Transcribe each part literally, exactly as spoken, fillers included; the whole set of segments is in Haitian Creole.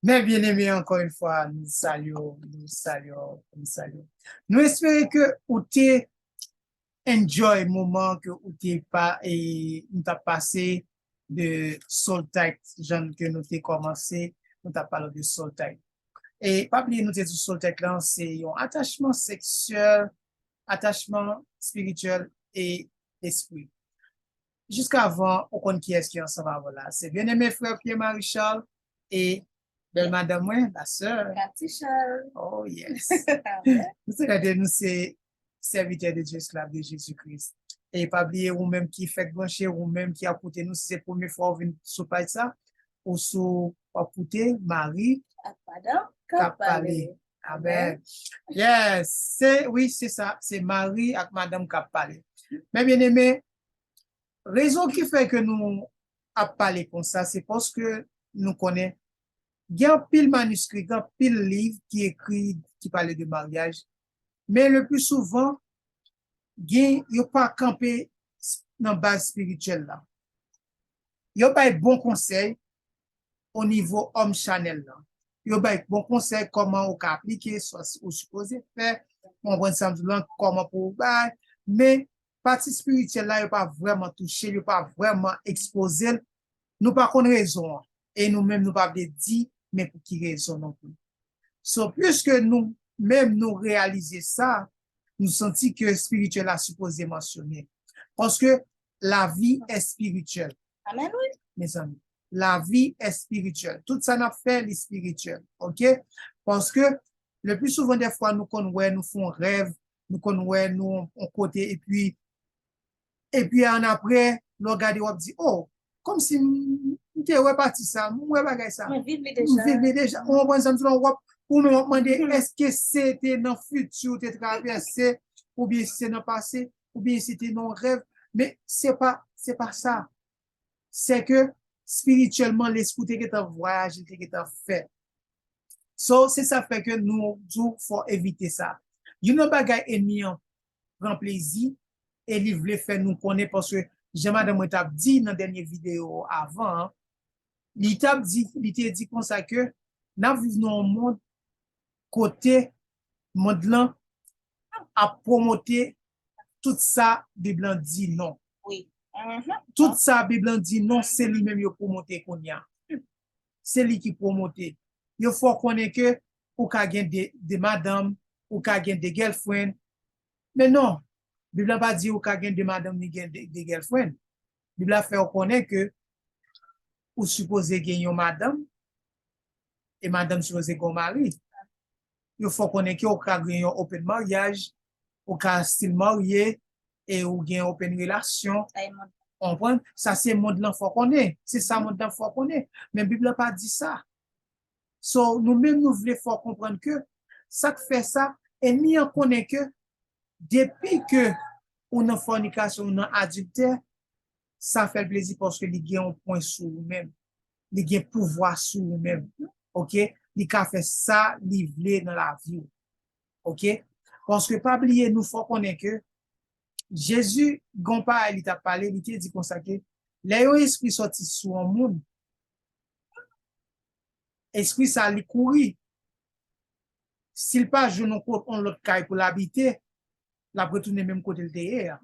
Mes bien-aimés, encore une fois, nou salye w, nou salye w, nou salye w. Nou espere ke ou te enjoy moman ke ou te pa, e, nou t ap pase de soul tie, jan ke nou te kòmanse, nou t ap pale de soul tie. E pa bliye nou te di soul tie lan, se yon atachman seksyèl, atachman espirityèl e lespri. Jiskavan, ou konn kiyès ki ansanm avè w la. Se bien-aimé frè Pierre Marie Charles e bèl madanm mwen, la sè. Cathy Charles. Oh, yes. Nou se gade, nou se sèvitè de Dye, esklav de Jezi Kris. E pa bliye, ou menm ki fèk branche, ou menm ki ap koute nou, si se premye fwa ou vin sou paj sa, ou sou, w ap koute Mari ak Madanm k ap pale. Amen. Yes, se, wi, se sa, se Mari ak Madanm k ap pale. Men bien-aimé, rezon ki fè ke nou ap pale konsa, se paske nou konnen gen anpil maniskri, gen anpil liv ki ekri, ki pale de maryaj, men le pli souvan, gen, yo pa kanpe s- nan baz espirityèl la. Yo bay bon konsèy o nivo òm chanèl lan. Yo bay bon konsèy kòman ou ka aplike, sa ou sipoze fè, ou konprann sa m di w lan, kòman pou ou bay. Men, pati espirityèl la, yo pa vrèman touche l, yo pa vrèman ekspoze l. Nou pa konn rezon an. E nou menm, nou pa vle di, men pou ki rezon non plis. So, piske nou menm, nou reyalize sa, nou santi ke espirityèl la sipoze mansyone. Paske lavi espirityèl. Amen, wi. Mezanmi, lavi espirityèl. Tout sa n ap fè, li espirityèl. Oke? Paske, le pli souvan, dèfwa, nou konn wè, nou fè yon rèv, nou konn wè, nou yon kote, epi, epi annapre, lè w gade, w ap di, oh, kòmsi m, m te wè pati sa, m wè bagay sa. Mwen viv li deja. M viv li deja. Ou konprann sa m di w lan, w ap, ou menm w ap mande, èske se te nan fiti ou te travèse, oubyen se nan pase, oubyen se te nan rèv? Men se pa, se pa sa. Se ke espirityèlman, lespri te gentan vwayaje, te gentan fè. So, se sa fè ke nou di w fò evite sa. Youn nan bagay ènmi an pran plezi e li vle fè nou konnen, paske jan madanm mwen t ap di nan dènye videyo avan an, li t ap di, li te di konsa ke n ap viv nan yon mond kote mond lan ap pwomote tout sa Bib lan di non. Wi. Mhm. Tout sa Bib lan di non, se li menm yo pwomote kounye a. Se li ki pwomote. Yo fè w konnen ke ou ka gen de, de madanm, ou ka gen de girlfriend. Men non, Bib la pa di ou ka gen de madanm ni gen de, de girlfriend. Bib la fè w konnen ke ou sipoze gen yon madanm, e madanm sipoze gen yon mari. Yo fè w konnen ke ou ka gen yon open maryaj, ou ka still marye, e ou gen open relasyon. Sa e mond. Ou konprann? Sa se mond lan fè w konnen. Se sa mond lan fè w konnen. Men Bib la pa di sa. So, nou menm nou vle fè w konprann ke sa k fè sa, ènmi an konnen ke depi ke ou nan fònikasyon, ou nan adiltè, sa fè l plezi paske li gen yon pwen sou ou menm. Li gen pouvwa sou ou menm. Oke? Li ka fè sa li vle nan lavi w. Oke? Paske pa bliye, nou fè w konnen ke Jezi, gon pawòl li t ap pale, li te di konsa ke lè yon espri sòti sou yon moun, espri sa li kouri. Si l pa jwenn yon kot, yon lòt kay pou l abite, l ap retounen menm kote l te ye a.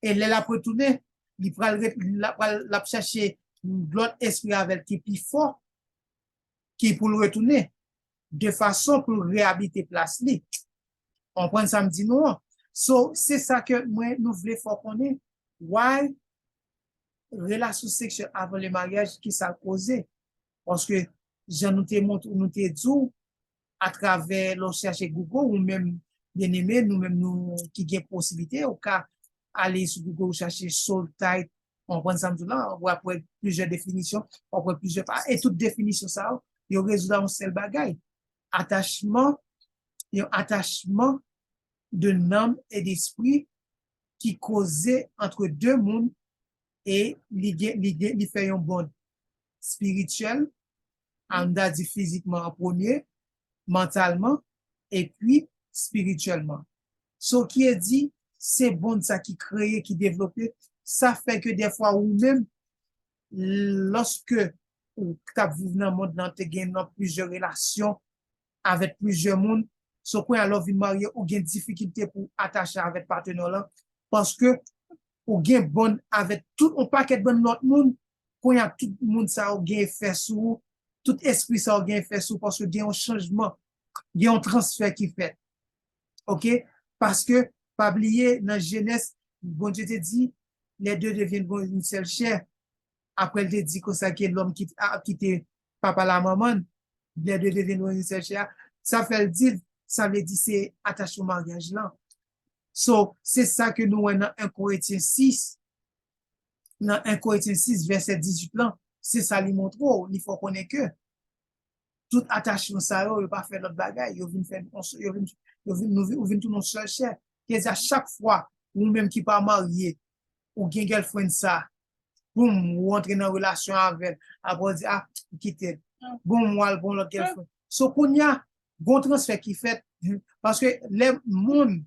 E lè l ap retounen, li pral ret-, l ap pral, l ap chache lòt espri avè l ki pi fò, ki pou l retounen, de fason pou l reyabite plas li. Konprann sa m di nou an? So, se sa ke mwen, nou vle fè w konnen, why relasyon seksyèl avan le maryaj, ki sa l koze? Paske, jan nou te montre, nou te di w, atravè lè w chache Google, ou menm, byeneme, nou menm nou ki gen posiblite, ou ka ale sou Google, ou chache soul tie, w konprann sa m di w la, w ap wè plizyè definisyon, w ap wè plizyè pa, e tout definisyon sa yo, yo rezoud a yon sèl bagay. Atachman, yon atachman de nanm e despri ki koze antre de moun e li gen, li gen, li fè yon bond espirityèl, a, m ta di fizikman an premye, mantalman, epi espirityèlman. So, ki e di, se bond sa ki kreye, ki devlope, sa fè ke dèfwa ou menm, lòske ou t ap viv nan mond lan, te gen nan plizyè relasyon avèk plizyè moun. So, kounye a, lè w vin marye, ou gen difikilte pou w atache avèk patnè w lan, paske ou gen bòn avèk tout yon pakèt bann lòt moun. Kounye a, tout moun sa yo gen efè sou ou, tout espri sa yo gen efè sou ou, paske gen yon chanjman, gen yon transfè ki fèt. Oke? Paske, pa bliye, nan Jenès, Bondye te di, les deux deviendront une seule chair. Apre, l te di konsa ke lòm ki ap kite papa l ak manman l, les deux deviendront une seule chair. Sa fè l di, sa vle di se atachman maryaj lan. So, se sa ke nou wè nan en Korentyen sis, nan en Korentyen sis, vèsè dizuit lan, se sa li montre w, li fè w konnen ke tout atachman sa yo, yo pa fè lòt bagay, yo vin fè, yo vin, yo vin, nou vin, ou vin tounen yon sèl chè. Kèzè a chak fwa, ou menm ki pa marye, ou gen girlfriend sa, boum, ou antre nan relasyon avè l, apre ou di, ah, ou kite l. Boum, ou al pran lòt girlfriend. So, kounye a, gon transfè ki fèt, paske lè moun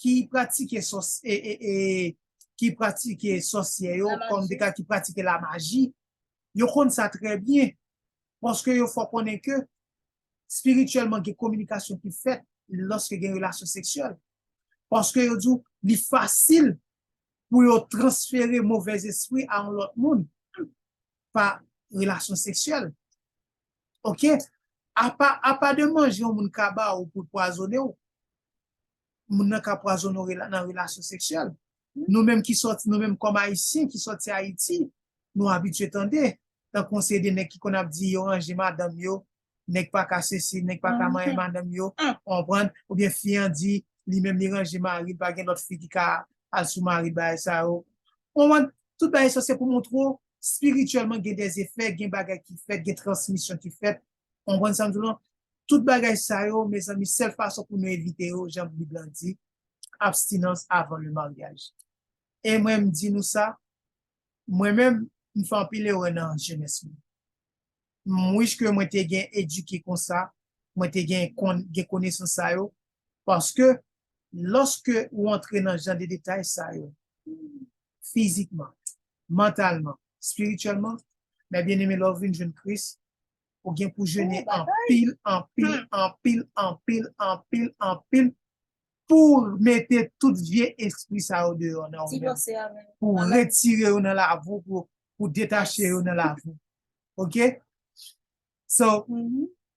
ki pratike sòs, e, e, e, ki pratike sòsyè yo, kòm de ka ki pratike lamaji, yo konn sa trè byen, paske yo fè w konnen ke espirityèlman gen kominikasyon ki fèt lòske gen relasyon seksyèl. Paske yo di w, li fasil pou yo transfere movèzespri a yon lòt moun pa relasyon seksyèl. Oke? Apa, apa de manje yon moun ka ba ou pou pwazonnen w, moun nan ka pwazonnen w rela- nan relasyon seksyèl. Nou menm ki sòti, nou menm kòm Ayisyen ki sòti Ayiti, nou abitye tande, tankou se de nèg ki konn ap di yo ranje madanm yo, nèg pa ka sesi, nèg pa ka manyen madanm yo, konprann, oubyen fi an di, li menm li ranje mari l, pa gen lòt fi ki ka al sou mari l, bagay sa yo. Konprann, tout bagay sa se pou montre w, espirityèlman gen de efè, gen bagay ki fèt, gen transmisyon ki fèt. Konprann sa m di w lan? Tout bagay sa yo, mezanmi, sèl fason pou nou evite yo, jan Bib lan di, abstinence avant le mariage. E mwen, m di nou sa, mwen menm, m fè anpil erè nan jenès mwen. M wish ke mwen te gen edike konsa, mwen te gen, kon, gen konesans sa yo, paske lòske ou antre nan jan de detay sa yo, fizikman, mantalman, espirityèlman, men byeneme, lè w vin jwenn Kris, ou gen pou jene anpil, anpil, anpil, anpil, anpil, anpil, pou mete tout vye espri sa yo deyò nan ou menm. Pou retire yo nan lavi w, pou, pou detache yo nan lavi w. Oke? So,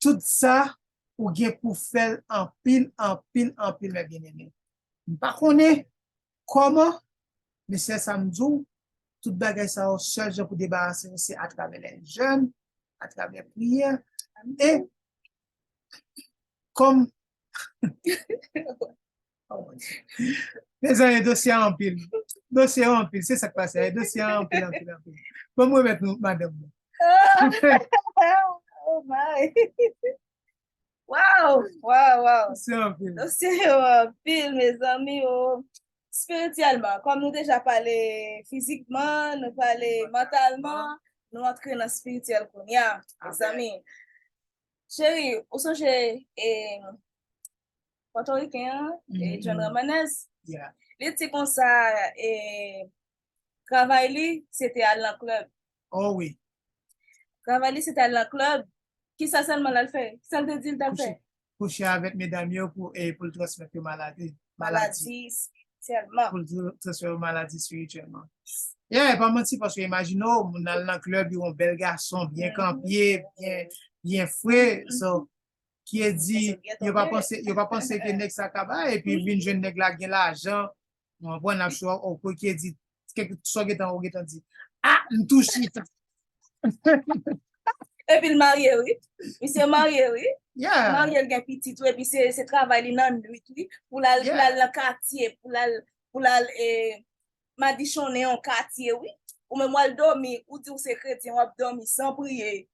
tout sa, ou gen pou fè l anpil, anpil, anpil, men byeneme. M pa konnen kòman, men sèl sa m di w, tout bagay sa yo, sèl jan pou debarase yo, se atravè lè jèn, atravè priyè, e kòm Mezanmi, dosye a anpil. Dosye a anpil. Se sa k pase. Dosye a anpil, anpil, anpil. Bon, mwen remèt nou madanm mwen. Oh my. Wow, wow, wow. Dosye a anpil. Dosye yo anpil, mezanmi yo. Espirityèlman, kòm nou deja pale fizikman, nou pale mantalman, nou antre nan espirityèl kounye a, mezanmi. Cheri, ou sonje e Pòtoriken an, e John Ramanès? Li di konsa, e travay li, se te al nan klèb. Oh wi. Travay li, se te al nan klèb. Kisa sèlman l al fè? Kisa l te di l t al fè? Kouche avèk medam yo pou, e, pou l transmèt yo maladi. Maladi espirityèlman. Pou l transfè yo maladi espirityèlman. Yeah, pa manti, paske imajine w, moun al nan klèb, yon bèl gason, byen kanpe, byen, byen fre. So, ki e di, yo pa panse, yo pa panse ke nèg sa ka bay, epi vin jwenn nèg la gen lajan, ou konprann, ap show off, ki e di, kèk sa w gentan, ou gentan di, ah, m touche. Epi l marye, wi. Misye marye, wi. Marye, l gen pitit, wi. Epi se, se travay li nan nwit, wi. Pou l al, pou l al nan katye, pou l al, pou l al, e, madichonnen yon katye, wi. Ou menm w al dòmi, ou di w se kretyen, w ap dòmi san priye.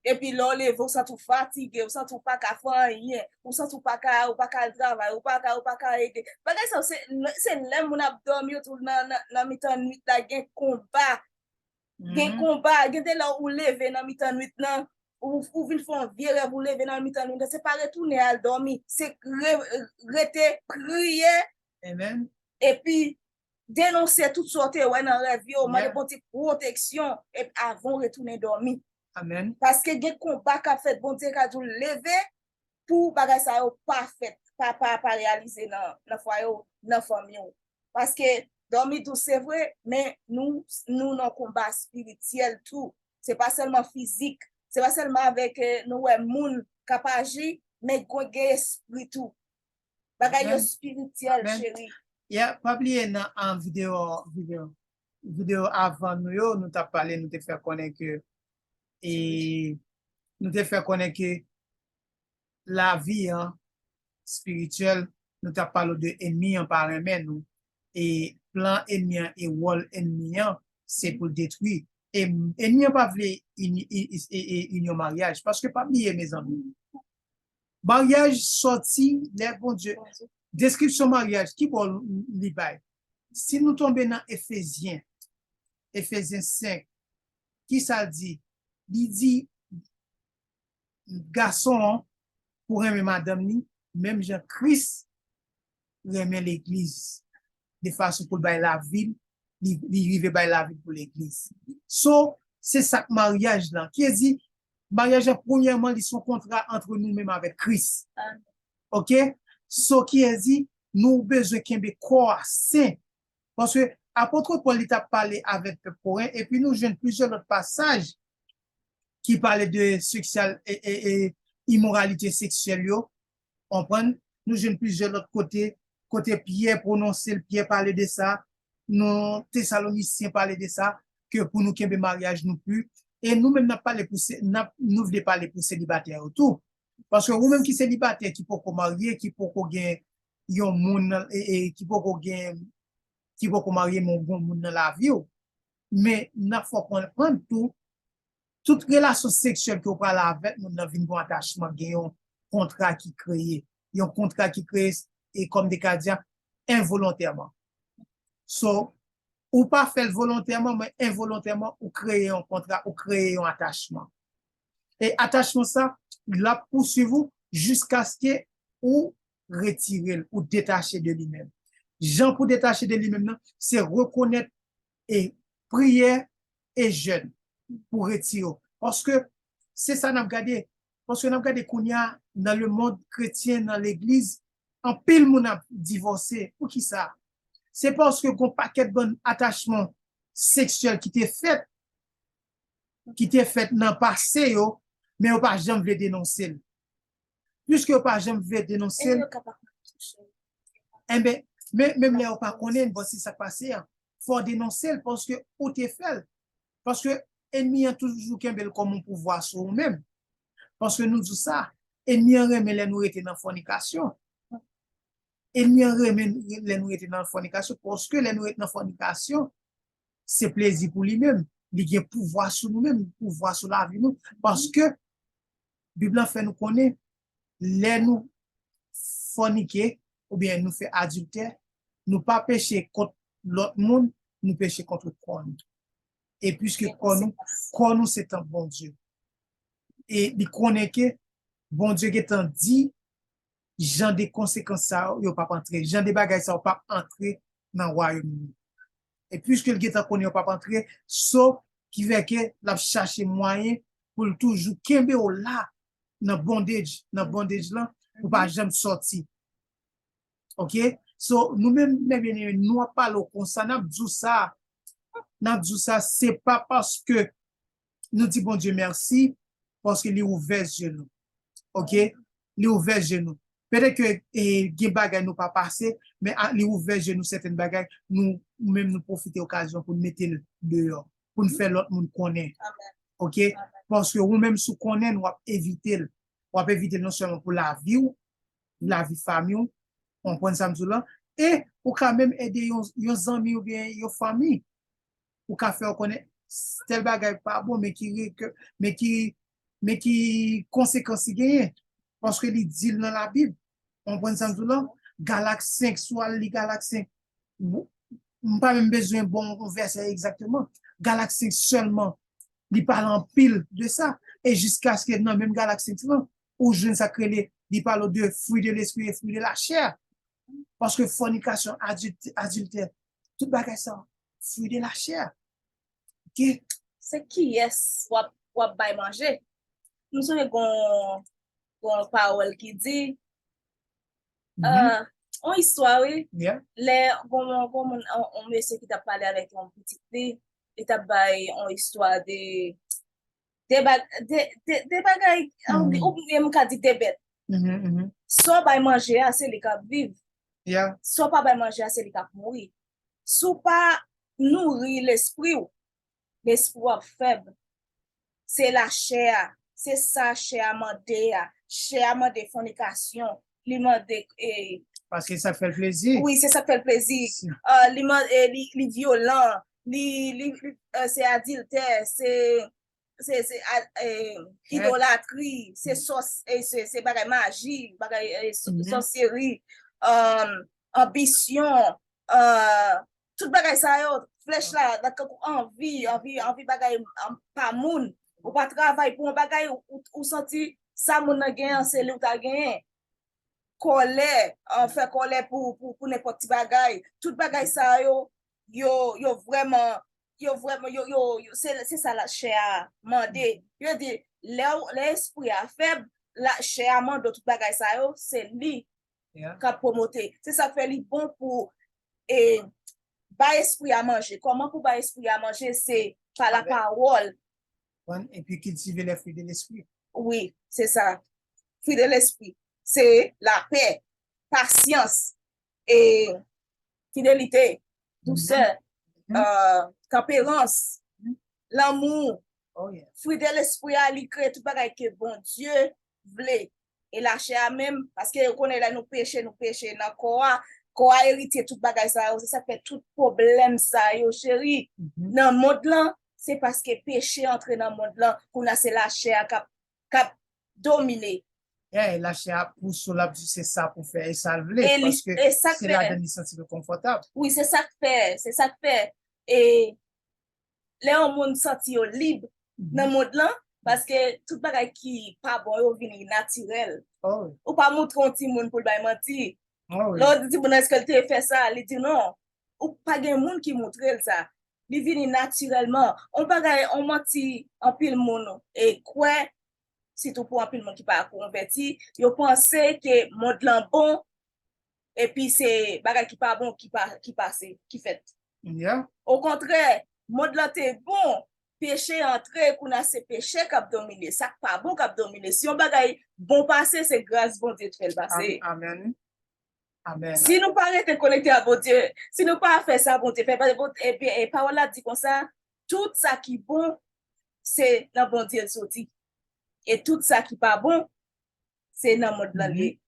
Epi lè w leve, w santi w fatige, w santi w pa ka fè anyen, w santi w pa ka, w pa ka al travay, w pa ka, w pa ka ede. Bagay sa yo, se, se lè moun ap dòmi, yo tou nan, nan, nan mitan nwit la, gen konba. Gen konba, gen de lè ou leve nan mitan nwit lan, ou, ou vin fè yon vye rèv, ou leve nan mitan nwit lan, se pa retounen al dòmi, se re, rete priye. Epi denonse tout sa w te wè nan rèv yo, mande Bondye pwoteksyon, epi avan w retounen dòmi. Amen. Paske gen konba k ap fèt, Bondye ka di w leve pou bagay sa yo pa fèt, pa, pa, pa reyalize nan, nan fwaye w, nan fanmi w. Paske dòmi dous se vre, men nou, nou nan konba espirityèl tou. Se pa sèlman fizik, se pa sèlman avèk eh, nou wè moun k ap aji, men gen, gen espri tou. Bagay yo espirityèl, cheri. Yeah, pa bliye nan an videyo, videyo, videyo avan nou yo, nou t ap pale, nou te fè konnen ke e nou te fè konnen ke lavi an espirityèl, nou t ap pale de enmi an pa renmen nou. E plan enmi an e wòl enmi an, se pou l detwi. E enmi an pa vle inyon maryaj. Paske pa bliye, mezanmi, maryaj sòti lè Bondye. Deskripsyon maryaj, ki bò li bay? Si nou tonbe nan Efezyen, Efezyen senk, ki sa l di? Li di, gason an pou renmen madanm li, menm jan Kris renmen legliz, de fason pou l bay lavi l, li, li rive bay lavi l pou legliz. So, se sa k maryaj lan. Ki di, maryaj lan, premyèman, li se yon kontra antre nou menm avèk Kris. Ok? So, ki di, nou bezwen kenbe kò a sen. Paske apot Pòl, li t ap pale avèk pèp Koren, epi nou jwenn plizyè lòt pasaj ki pale de seksyal, e, e, e, imoralite seksyèl yo. Konprann? Nou jwenn plizyè lòt kote, kote Pyè pwononse l, Pyè pale de sa, nan Tesalonisyen pale de sa, ke pou nou kenbe maryaj nou pi. E nou menm n ap pale pou, n ap, nou vle pale pou selibatè yo tou. Paske ou menm ki selibatè, ki poko marye, ki poko gen yon moun, e, e, ki poko gen, ki poko marye, men ou gen yon moun nan lavi w. Men n ap fè w konprann tou, tout relasyon seksyèl ke w pral avèk moun nan vin gen yon atachman, gen yon kontra ki kreye. Yon kontra ki kreye, e kòm de ka di a, envolontèman. So, ou pa fè l volontèman, men envolontèman, ou kreye yon kontra, ou kreye yon atachman. E atachman sa, l ap pouswiv ou jiskaske ou retire l, ou detache de li menm. Jan pou detache de li menm nan, se rekonèt e priyè e jèn pou retire w. Paske se sa n ap gade. Paske n ap gade kounye a nan lemond kretyen, nan legliz, anpil moun ap divòse. Poukisa? Se paske gon pakèt bann atachman seksyèl ki te fèt, ki te fèt nan pase yo, men yo pa janm vle denonse l. Piske yo pa janm vle denonse l, enben, men, menm lè yo pa konnen, bon, se sa k pase a. Fò w denonse l paske ou te fè l. Paske enmi an toujou kenbe l kòm yon pouvwa sou ou menm. Paske nou di sa, enmi an renmen lè nou rete nan fònikasyon. Enmi an renmen lè nou rete nan fònikasyon, paske lè nou rete nan fònikasyon, se plezi pou li menm. Li gen pouvwa sou nou menm, pouvwa sou lavi nou. Paske Bib la fè nou konnen, lè nou fònike oubyen nou fè adiltè, nou pa peche kont lòt moun, nou peche kont kò nou. E piske kò nou, kò nou se tanp Bondye. E li konnen ke Bondye gentan di jan de konsekans sa yo, yo p ap antre, jan de bagay sa yo p ap antre nan wayòm li. E piske l gentan konnen yo p ap antre, so, ki fè ke l ap chache mwayen pou l toujou kenbe w la nan bondage, nan bondage lan, pou pa janm sòti. Ok? So, nou menm, men byeneme, nou ap pale w konsa, n ap di w sa, n ap di w sa, se pa paske nou di Bondye mèsi, paske li ouvè zye nou. Ok? Li ouvè zye nou. Petèt ke e, gen bagay nou pa pase, men a, li ouvè zye nou sèten bagay, nou, nou menm nou pwofite okazyon pou n mete l deyò, pou n fè lòt moun konnen. Ok? Paske ou menm si w konnen l, w ap evite l. W ap evite l non sèlman pou lavi w, lavi fanmi w, w konprann sa m di w la, e ou ka menm ede yon, yon zanmi oubyen yon fanmi. Ou ka fè yo konnen tèl bagay pa bon, men ki, men ki, men ki konsekans li genyen. Paske li di l nan Labib. Ou konprann sa m di w la? Galak senk, si w al li Galak senk, m pa menm bezwen bon yon vèsè egzakteman. Galak senk sèlman, li pale anpil de sa. E jiskaske nan menm Galak senk lan, ou jwenn sa k rele, li pale de fruit de l'esprit et fruit de la chair. Paske fònikasyon, adiltè, tout bagay sa, fruit de la chair. Ok? Se kiyès w ap w ap bay manje. M sonje gon, gon pawòl ki di, euh, yon istwa, wi. Lè gon, gon moun, yon, yon mesye ki t ap pale avèk yon pitit li, li t ap bay yon istwa de, de, ba- de, de, de bagay, ou, ou, m ka di de bèt. Sa w bay manje a, se li k ap viv. Sa w pa bay manje a, se li k ap mouri. Si w pa nouri lespri w, lespri w ap fèb. Se lachè a, se sa chè a mande a. Chè a mande fònikasyon, li mande, eh, Paske sa k fè l plezi. Wi, se sa k fè l plezi. Euh, li, man- eh, li, li vyolan, li, li, li, euh, se adiltè, se, se, se a- eh, idolatri, se sòs, eh, se, se bagay maji, bagay, eh, sò- sòsyeri, euh, anbisyon, euh, tout bagay sa yo, flèch la, la kankou anvi, anvi, anvi bagay, an- pa moun. Ou pa travay pou yon bagay, ou, ou, ou santi sa moun nan genyen, se li ou ta genyen. Kòlè, an fè kòlè pou, pou, pou nenpòt ti bagay. Tout bagay sa yo, yo, yo vrèman, yo vrèman, yo, yo, yo se, se sa lachè a mande. Yo di, lè, w- lè espri a fèb, lachè a mande w tout bagay sa yo, se li k ap pwomote. Se sa k fè li bon pou, e, bay espri a manje. Kòman pou bay espri a manje? Se pa lapawòl. Epi kiltive les fruits de l'esprit. Wi, se sa. Fruits de l'esprit. Se lapè, pasyans, e, fidelite, dousè, euh, tanperans, lanmou. Fruits de l'esprit a, li kreye tout bagay ke Bondye vle. E lachè a menm, paske yo konnen lè nou peche, nou peche nan kò a. Kò a eritye tout bagay sa yo. Se sa k fè tout pwoblèm sa yo, cheri. Nan mond lan, se paske peche antre nan mond lan. Kounye a se lachè a k ap, k ap domine. E lachè a pouse w, l ap di se sa pou fè, e sa l vle, paske se ladan li santi l konfòtab. Wi, se sa k fè, se sa k fè. E lè yon moun santi yo lib nan mond lan, paske tout bagay ki pa bon yo vini natirèl. Ou pa moutre yon timoun pou l bay manti. Lè w di timoun nan, èske l te fè sa, li di non. Ou pa gen moun ki moutre l sa. Li vini natirèlman. Yon bagay, yon manti, anpil moun e kwè, sitou pou anpil moun ki pa konvèti, yo panse ke mond lan bon, epi se bagay ki pa bon ki pa, ki pase, ki fèt. Okontrè, mond lan te bon, peche antre, kounye a se peche k ap domine, sa k pa bon k ap domine. Si yon bagay bon pase, se gras Bondye k fè l pase. Amèn. Amèn. Si nou pa rete konekte a Bondye, si nou pa fè sa Bondye fè, paske Bondye, ebyen, e pawòl la di konsa, tout sa ki bon, se nan Bondye l soti. E tout sa ki pa bon, se nan mond lan li ye.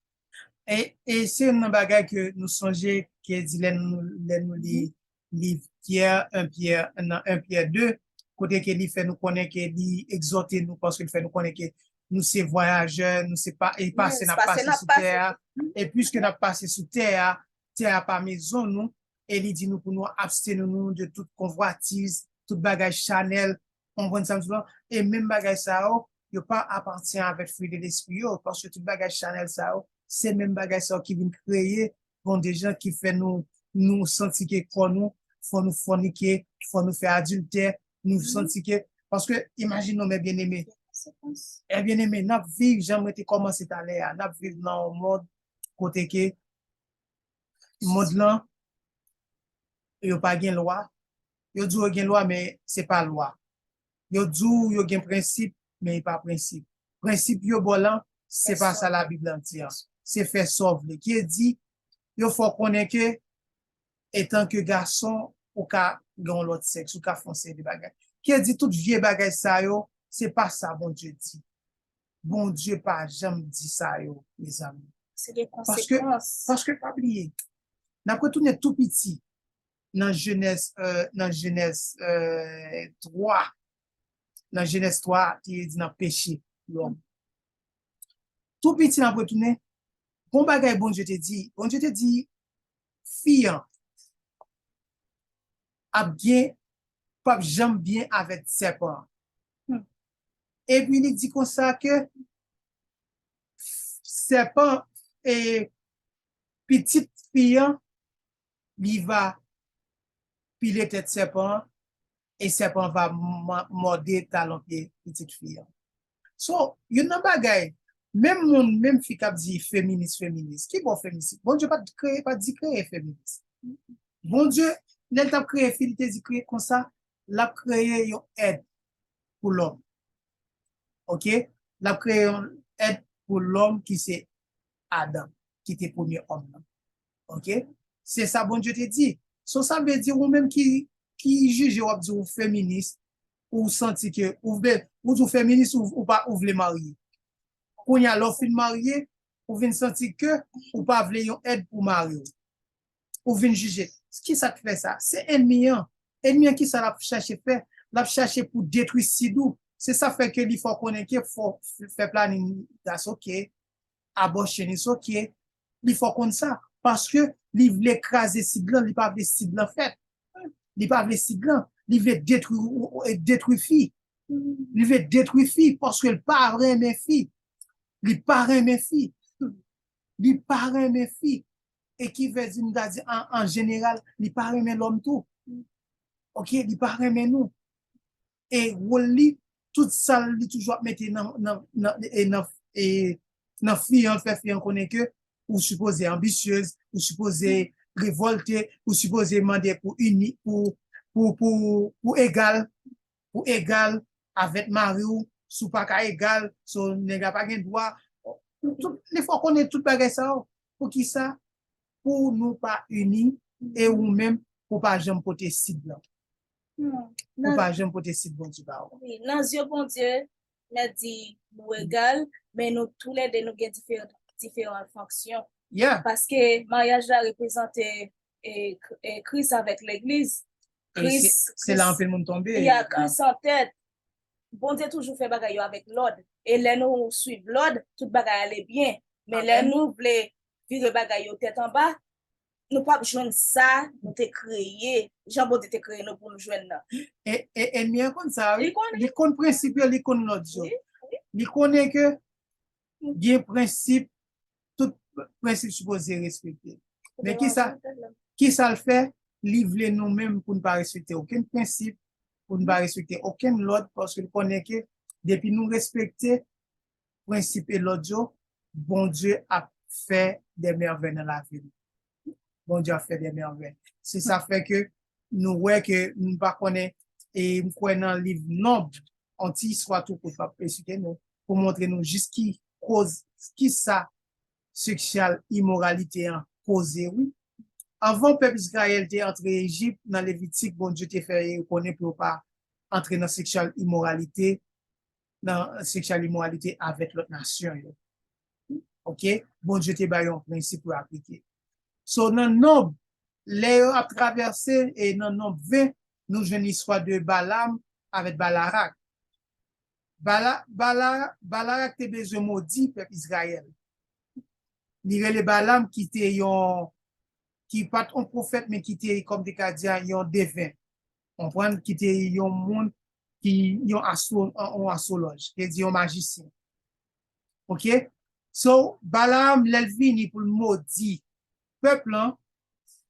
E, e se youn nan bagay ke nou sonje ke di lè nou, lè nou li liv Pyè, en Pyè, nan en Pyè de, kote ke li fè nou konnen ke li egzòte nou, paske li fè nou konnen ke nou se vwayajè, nou se pa, e pase n ap pase sou tè a. E piske n ap pase sou tè a, tè a pa mezon nou, e li di nou pou nou absteni nou de tout konvwatiz, tout bagay chanèl, w konprann sa m di w lan? E menm bagay sa yo, yo pa apatyen avèk fwi de lespri yo, paske tout bagay chanèl sa yo, se menm bagay sa yo ki vin kreye bon de jan ki fè nou, nou santi ke kò nou, fò nou fònike, fò nou fè adiltè, nou santi ke, paske imajine w, mè byeneme, mè byeneme, n ap viv, jan mwen te kòmanse talè a, n ap viv nan yon mond kote ke mond lan, yo pa gen lwa. Yo di w yo gen lwa, men se pa lwa. Yo di w yo gen prensip, men e pa prensip. Prensip yo ba w lan, se pa sa Labib lan di an. Se fè sa w vle. Ki di, yo fè w konnen ke, etan ke gason, ou ka gen yon lòt sèks, ou ka fè yon seri de bagay. Ki di, tout vye bagay sa yo, se pa sa Bondye di. Bondye pa janm di sa yo, mezanmi. Se de konsekans. Paske, pa bliye, n ap retounen tou piti nan Jenèz, euh, nan Jenèz, euh, twa. Nan Jenèz twa, ki di nan peche lòm. Tou piti n ap retounen, gon bagay Bondye te di, Bondye te di, fi an ap gen, p ap janm byen avèk sèpan an. Epi li di konsa ke sèpan e pitit fi an, li va pile tèt sèpan an, e sèpan va mò- mòde talon pye pitit fi an. So, youn nan bagay, menm moun, menm fi k ap di feminis, feminis, ki bò feminis? Bondye pa t kreye, pa t di kreye feminis. Bondye, lè l t ap kreye fi, li te di kreye konsa, l ap kreye yon èd pou lòm. Oke? L ap kreye yon èd pou lòm ki se Adan, ki te premye òm nan. Oke? Se sa Bondye te di. So, sa vle di ou menm ki, ki jije, w ap di ou feminis, ou santi ke ou vle, ou di w feminis, ou, ou pa, ou vle marye. Kounye a, lè w fin marye, ou vin santi ke ou pa vle yon èd pou mari w. Ou vin jije. Ki sa k fè sa? Se ènmi an. Ènmi an, ki sa l ap chache fè? L ap chache pou detwi sid ou. Se sa fè ke li fè w konnen ke fò f- fè planning, that's okay. Abortion is okay. Li fè w konn sa. Paske li vle kraze sid lan, li pa vle sid lan fèt. Li pa vle sid lan. Li vle detwi, detwi fi. Li vle detwi fi paske l pa renmen fi. Li pa renmen fi. Li pa renmen fi. E ki vle di, m ta di, an, an jeneral, li pa renmen lòm tou. Oke, li pa renmen nou. E wòl li, tout sa li toujou ap mete nan, nan, nan, e nan, e nan fi an, fè fi an konnen ke ou sipoze anbisyez, ou sipoze revòlte, ou sipoze mande pou ini, pou, pou, pou, pou egal, pou egal avèk mari w, si w pa ka egal, so nèg la pa gen dwa. Tout, li fè w konnen tout bagay sa yo. Poukisa? Pou nou pa ini e ou menm pou pa janm pote sid lan. Pou pa janm pote sid Bondye ba ou. Wi, nan zye Bondye, mèt di nou egal, men nou toulède nou gen diferan, diferan fonksyon. Yeah. Paske maryaj la reprezante e, e Kris avèk legliz. E Kris, se, se la anpil moun tonbe. Ya, Kris an tèt. Bondye toujou fè bagay yo avèk lòd. E lè nou swiv lòd, tout bagay ale byen. Men lè nou vle vire bagay yo tèt anba, nou p ap jwenn sa nou te kreye, jan Bondye te kreye nou pou nou jwenn nan. E, e ènmi an konn sa, wi. Li konn. Li konn prensip yo, li konn lòd yo. Wi, wi. Li konnen ke gen prensip, tout prensip sipoze respekte. Men ki sa, ki sa l fè? Li vle nou menm pou n pa respekte okenn prensip, pou n pa respekte okenn lòd, paske l konnen ke depi nou respekte prensip e lòd yo, Bondye ap fè de mèvèy nan lavi nou. Bondye ap fè de mèvèy. Se sa fè ke nou wè ke nou pa konnen, e m kwè nan liv Nonb, yon ti istwa tou kout m ap esplike nou, pou montre nou jis ki koz, ki sa seksyal imoralite an koze, wi. Anvan pèp Izrayèl te antre Ejip, nan Levitik, Bondye te fè yo konnen pou yo pa antre nan seksyal imoralite, nan seksyal imoralite avèk lòt nasyon yo. Oke? Bondye te ba yo yon prensip pou yo aplike. So, nan Nonb, lè yo ap travèse, e nan Nonb ven, nou jwenn istwa de Balam avèk Balarak. Bala, Bala, Balarak te bezwen modi pèp Izrayèl. Li rele Balam ki te yon, ki pa t yon pwofèt, men ki te, kòm te ka di a, yon deven. Konprann? Ki te yon moun ki, yon astwo, yon astwolòj, ki di yon majisyen. Oke? So, Balaam, lè l vini pou l modi pèp lan,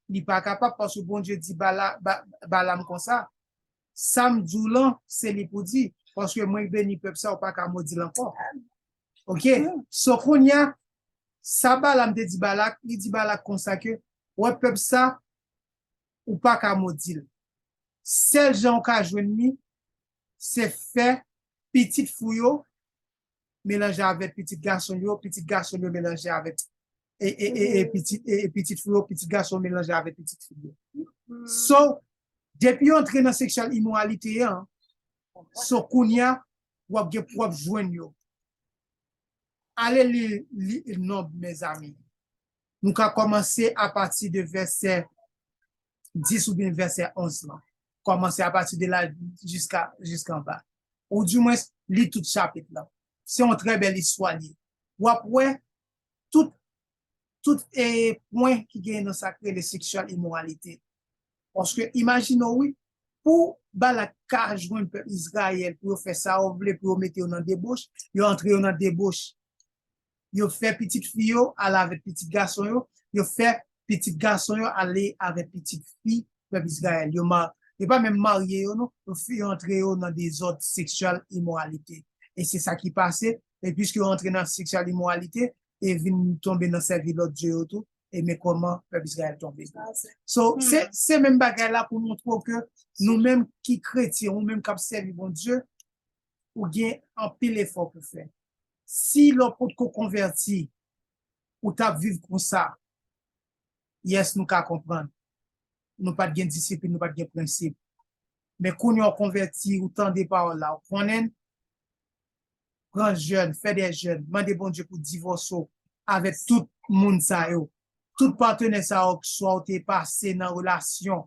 li pa kapab, paske Bondye di Bala, Ba, Balaam konsa, sa m di w lan, se li pou di, paske mwen beni pèp sa, ou pa ka modi l ankò. Oke? So, kounye a, sa Balaam te di Balak, li di Balak konsa ke, wè pèp sa, ou pa ka modi l. Sèl jan ou ka jwenn li, se fè pitit fi w yo melanje avèk pitit gason yo, pitit gason yo melanje avèk e, e, e, e pitit, e, e pitit fi yo, pitit gason yo melanje avèk pitit fi yo. So, depi yo antre nan seksyal imoralite an, so kounye a, w ap gen, w ap jwenn yo. Ale li, li Nonb, mezanmi. Nou ka kòmanse apati de vèsè dis oubyen vèsè onz lan. Kòmanse apati de la jiska, jiska anba. Ou dimwens, li tout chapit lan. Se yon trè bèl istwa li ye. W ap wè tout, tout, e, pwen ki genyen nan sa k rele seksyal imoralite. Paske imajine w, wi, pou Balak ka jwenn pèp Izrayèl, pou yo fè sa yo vle, pou yo mete yo nan deboch, yo antre yo nan deboch. Yo fè pitit fi yo ale avèk pitit gason yo, yo fè pitit gason yo ale avèk pitit fi pèp Izrayèl. Yo ma, Yo pa menm marye yo, non. Yo fi-, yo antre yo nan dezòd seksyèl, imoralite. E se sa ki pase. E piske yo antre nan seksyèl imoralite, e vin tonbe nan sèvi lòt dye yo tou, e men kòman pèp Izrayèl tonbe. So, se, se menm bagay la pou montre w ke nou menm ki kretyen, ou menm k ap sèvi Bondye, ou gen anpil efò pou fè. Si lè w potko konvèti, ou t ap viv konsa, yes, nou ka konprann. Nou pa t gen disiplin, nou pa t gen prensip. Men kounye a w konvèti, ou tande pawòl la, ou konnen, pran jèn, fè de jèn, mande Bondye pou divòse w avèk tout moun sa yo. Tout patnè sa yo, swa w te pase nan relasyon,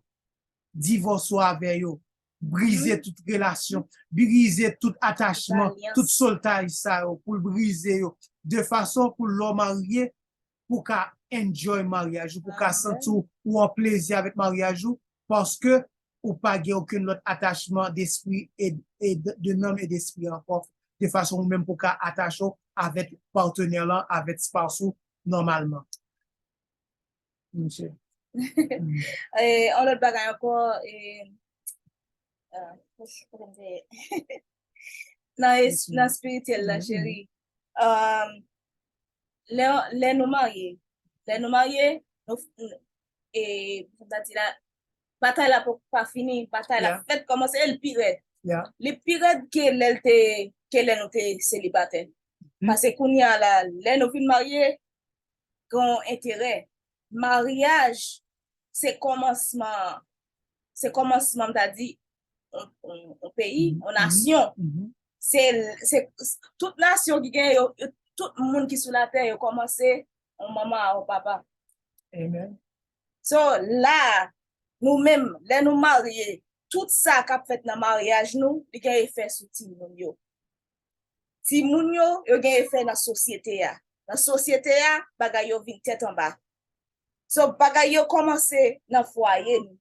divòse w avè yo, brize tout relasyon, brize tout atachman, tout soltaj sa yo, pou l brize yo, de fason pou lè w marye, pou w ka enjoy maryaj ou, pou w ka santi w, ou an plezi avèk maryaj ou, paske ou pa gen okenn lòt atachman despri e, e de, de nanm e despri ankò, de fason ou menm pou w ka atache w avèk patnè lan, avèk spouse ou nòmalman. Monchè. E, yon lòt bagay ankò, e, ah, nan, es- nan espirityèl la, cheri. Um, lè, lè nou marye, lè nou marye, nou, e, sa di la, batay la pa, pa fini, batay la fèt kòmanse, e l pi rèd. Li pi rèd ke lè l te, ke lè nou te selibatè. Paske kounye a la, lè nou vin marye, gen yon enterè. Maryaj, se kòmansman, se kòmansman, m ta di, yon, yon, yon peyi, yon nasyon. Se, se, tout nasyon ki gen yo, yo, tout moun ki sou latè, yo kòmanse yon manman a yon papa. Amen. So, la, nou menm, lè nou marye, tout sa k ap fèt nan maryaj nou, li gen efè sou timoun yo. Timoun yo, yo gen efè nan sosyete a. Nan sosyete a, bagay yo vin tèt anba. So, bagay yo kòmanse nan fwaye nou.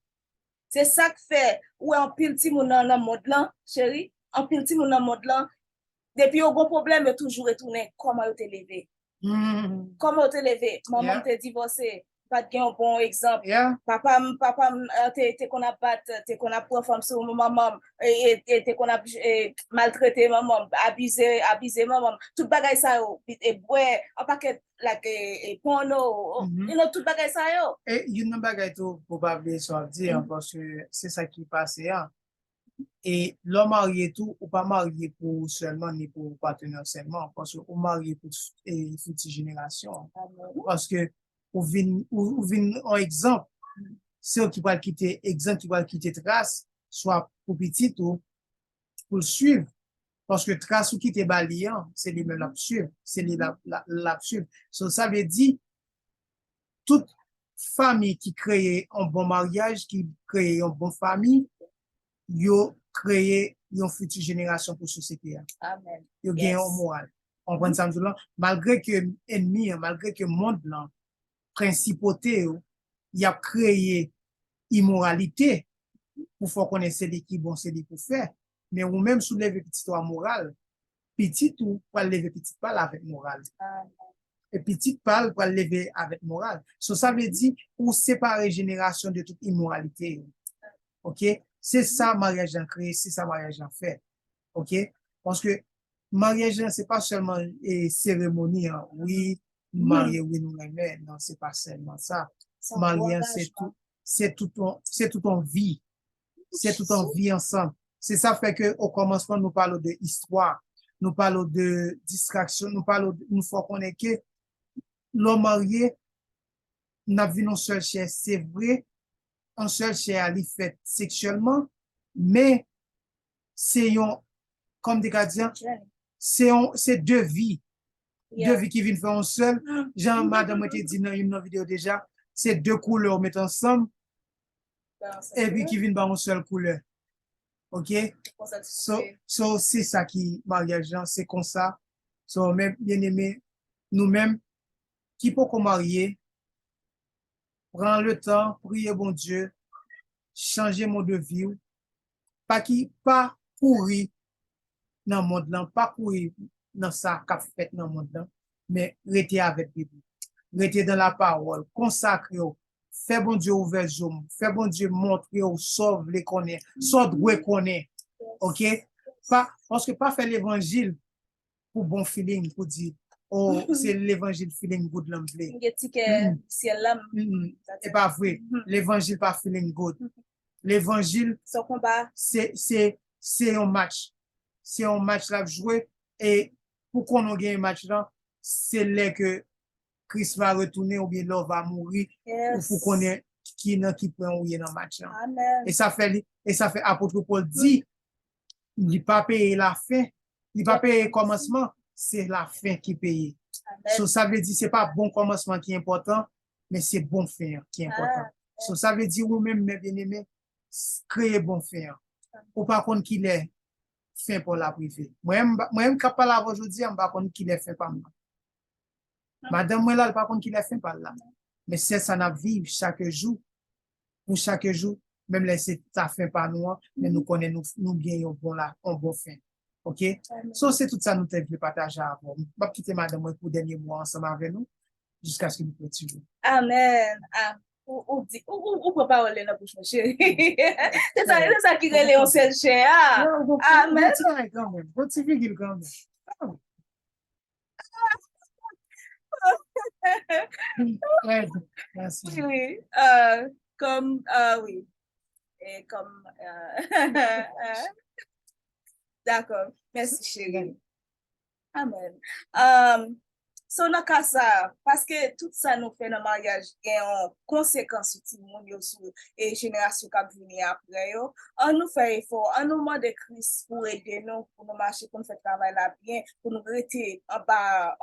Se sa k fè, ou wè anpil timoun nan, nan mond lan, cheri, anpil timoun nan mond lan, depi yo gon pwoblèm, yo toujou retounen kòman yo te leve. Kòman yo te leve? Manman m te divòse, pa t gen yon bon egzanp. Papa m, papa m, eh, te, te konn ap bat, te konn ap pran fanm sou manman m, e, e, e te konn ap, eh, maltrete manman m, abize, abize manman m. Tout bagay sa yo, e bwè, yon pakèt, like, e, e pòno, you know, tout bagay sa yo. E youn nan bagay tou, pou pa bliye sa w ap di an, paske se sa ki pase an. E lè w marye tou, ou pa marye pou ou sèlman, ni pou patnè w sèlman, paske ou marye pou, e, fiti jenerasyon an. Paske ou vin, ou, ou vin yon egzanp. Se ou ki pral kite egzanp, ki pral kite tras, swa pou pitit ou, pou l swiv. Paske tras ou kite ba li an, se li menm l ap swiv, se li l ap, l ap, l ap swiv. So, sa vle di, tout fanmi ki kreye yon bon maryaj, ki kreye yon bon fanmi, yo kreye yon fiti jenerasyon pou sosyete a. Yo gen yon moral. Ou konprann sa m di w lan? Malgre ke ènmi an, malgre ke mond lan, prensipote yo, y ap kreye imoralite pou fè w konnen se li ki bon, se li pou fè. Men ou menm, si w leve pitit ou a moral, pitit ou pral leve pitit pa l avèk moral. E pitit pa l pral leve avèk moral. So, sa vle di, ou separe jenerasyon de tout imoralite yo. Oke? Se sa maryaj lan kreye, se sa maryaj lan fè. Oke? Paske maryaj lan, se pa sèlman, e, seremoni an. Wi, nou marye, wi, nou renmen. Non, se pa sèlman sa. Marye an, se tout, se tout yon, se tout yon vi. Se tout yon vi ansanm. Se sa fè ke o kòmansman nou pale w de istwa, nou pale w de distraksyon, nou pale w de, nou fè w konnen ke lè w marye, n ap vin yon sèl chè. Se vre, yon sèl chè a li fèt seksyèlman, men se yon, kòm te ka di an, se yon, se de vi. De vi ki vin fè yon sèl. Jan madanm mwen te di nan youn nan videyo deja, se de koulè w met ansanm, epi ki vin ba yon sèl koulè. Oke? So, so se sa ki maryaj lan, se konsa. So, men, byeneme, nou menm ki poko marye, pran le tan, priye Bondye, chanje mode de vi w, pa ki, pa kouri nan mond lan, pa kouri nan sa k ap fèt nan mond lan, men rete avèk Bib ou. Rete dans la parole, konsakre w, Fè Bondye ouvè je w, fè Bondye montre w sa w vle konnen, sa w dwe konnen. Oke? Pa, paske pa fè levanjil pou bon feeling, pou di, oh, se levanjil feeling good lan m vle. M gen tikè syèl la. E pa vre. Levanjil pa feeling good. Levanjil, se, se, se yon match. Se yon match l ap jwe. E pou konnen w genyen match lan, se lè ke Kris va retounen oubyen lè w va mouri, ou pou konnen ki nan ki pwen ou ye nan match lan. E sa fè li, e sa fè apot Pòl di, li pa peye lafen, li pa peye kòmansman, se lafen ki peye. So, sa vle di se pa bon kòmansman ki enpòtan, men se bon fen an ki enpòtan. So, sa vle di ou menm, men byeneme, kreye bon fen an. Ou pa konn kilè fen pa w la ap rive. Mwen, mwen k ap pale avè w jodi a, m pa konn kilè fen pa m nan. Madanm mwen la, li pa konn kilè fen pa l la. Men se sa n ap viv chak jou. Pou chak jou, menm lè se ta fen pa nou an, men nou konnen nou, nou gen yon bon la, yon bon fen. Oke? So, se tout sa nou te vle pataje avè w. M ap kite madanm mwen pou dènye mo a ansanm avè nou, jiskaske nou pran ti jou. Amèn. Ah, ou, ou di, ou, ou, ou pran pawòl la nan bouch mwen, cheri. Se sa, se sa ki rele yon sèl chè a. Amèn. Bon ti bagay kanmenm. Bon ti figi l kanmenm. Wi, wi. Euh, kòm, euh, wi. E kòm, euh, dakò. Mèsi, cheri. Amèn. Um, so, nan ka sa, paske tout sa nou fè nan maryaj gen yon konsekans sou timoun yo, sou e jenerasyon k ap vini apre yo, an nou fè efò, an nou mande Kris pou ede nou, pou nou mache, pou nou fè travay la byen, pou nou rete anba,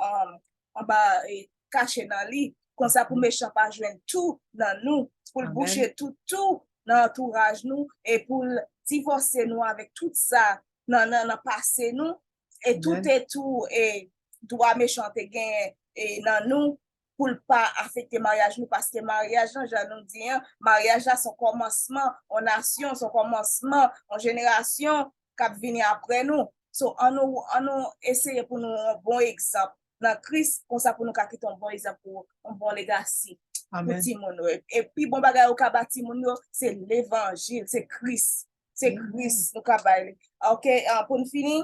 um, anba e kache nan li. Konsa pou mechan pa jwenn tou nan nou, pou l bouche tout tou nan antouraj nou, e pou l divòse nou avèk tout sa nan, nan, nan pase nou, e tout e tou, e dwa mechan te genyen e nan nou, pou l pa afekte maryaj nou, paske maryaj lan, jan nou di an, maryaj la se yon kòmansman, yon nasyon, se yon kòmansman, yon jenerasyon k ap vini apre nou. So, an nou, an nou eseye pou nou yon bon egzanp nan Kris, konsa pou nou ka kite yon bon egzanp pou yon bon legasi pou timoun yo. E pi bon bagay ou ka ba timoun yo, se levanjil, se Kris. Se Kris nou ka bay li. Oke, ah, pou n fini,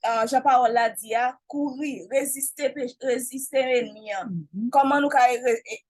ah, jan pawòl la di a, kouri, reziste, pe- reziste ènmi an. Kòman nou ka re- e-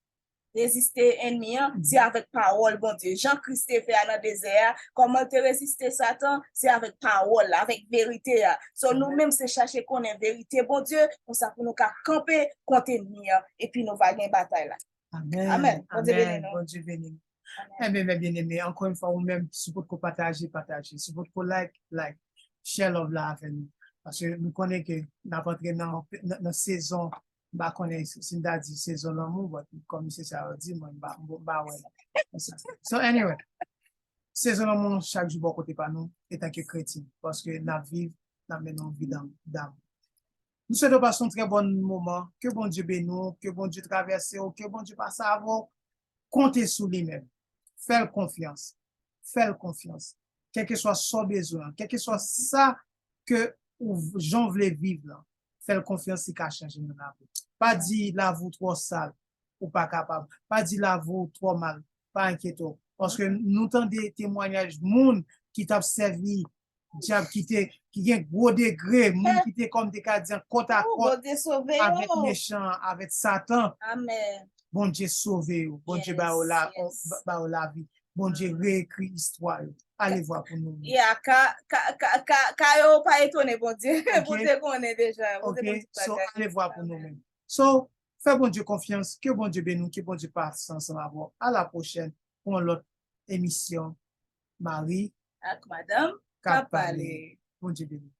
reziste ènmi an? Se avèk pawòl Bondye. Jan Kris te fè a nan dezè a, kòman l te reziste Satan? Se avèk pawòl la, avèk verite a. So, nou menm, se chache konnen verite Bondye, konsa pou nou ka kanpe kont ènmi an, epi nou va gen batay la. Amèn. Amèn. Bondye beni nou. Bondye beni nou. Amèn. Ebyen, men byeneme, ankò yon fwa, ou menm, si w potko pataje, pataje. Si w potko like, like. Share love la avè nou. Paske nou konnen ke n ap antre nan, nan, nan sezon, m pa konnen si, si m ta di sezon lanmou, but kòm se sa yo di, mwen, m pa, m pa wè l konsa. So, anyway, sezon lanmou chak jou bò kote pa nou, etanke kretyen, paske n ap viv, n ap mennen yon vi dam-, damou. M swete w pase yon trè bon moman, ke Bondye beni w, ke Bondye travèse w, ke Bondye pase avè w, konte sou li menm. Fè l konfyans. Fè l konfyans. Kèlkeswa sa w bezwen an, kèlkeswa sa ke ou, jan w vle viv lan, fè l konfyans, li ka chanje nan lavi w. Pa di lavi w twò sal, ou pa kapab. Pa di lavi w twò mal, pa enkyete w. Paske nou tande temwayaj moun ki t ap sèvi dyab, ki te, ki gen gwo degre, moun ki te, kòm te ka di an, kòtakòt avèk mechan an, avèk Satan. Bondye sove yo. Bondye ba yo la, ba, ba yo lavi. Bondye reekri istwa yo. Alevwa pou nou menm. Yeah, ka, ka, ka, ka, ka yo pa etone Bondye. Bondye konnen deja. Bondye konnen tout bagay. So, alevwa pou nou menm. So, fè Bondye konfyans, ke Bondye beni w, ke Bondye pase ansanm avè w. A la pwochèn pou yon lòt emisyon Mari ak Madanm k ap pale. Bondye beni w.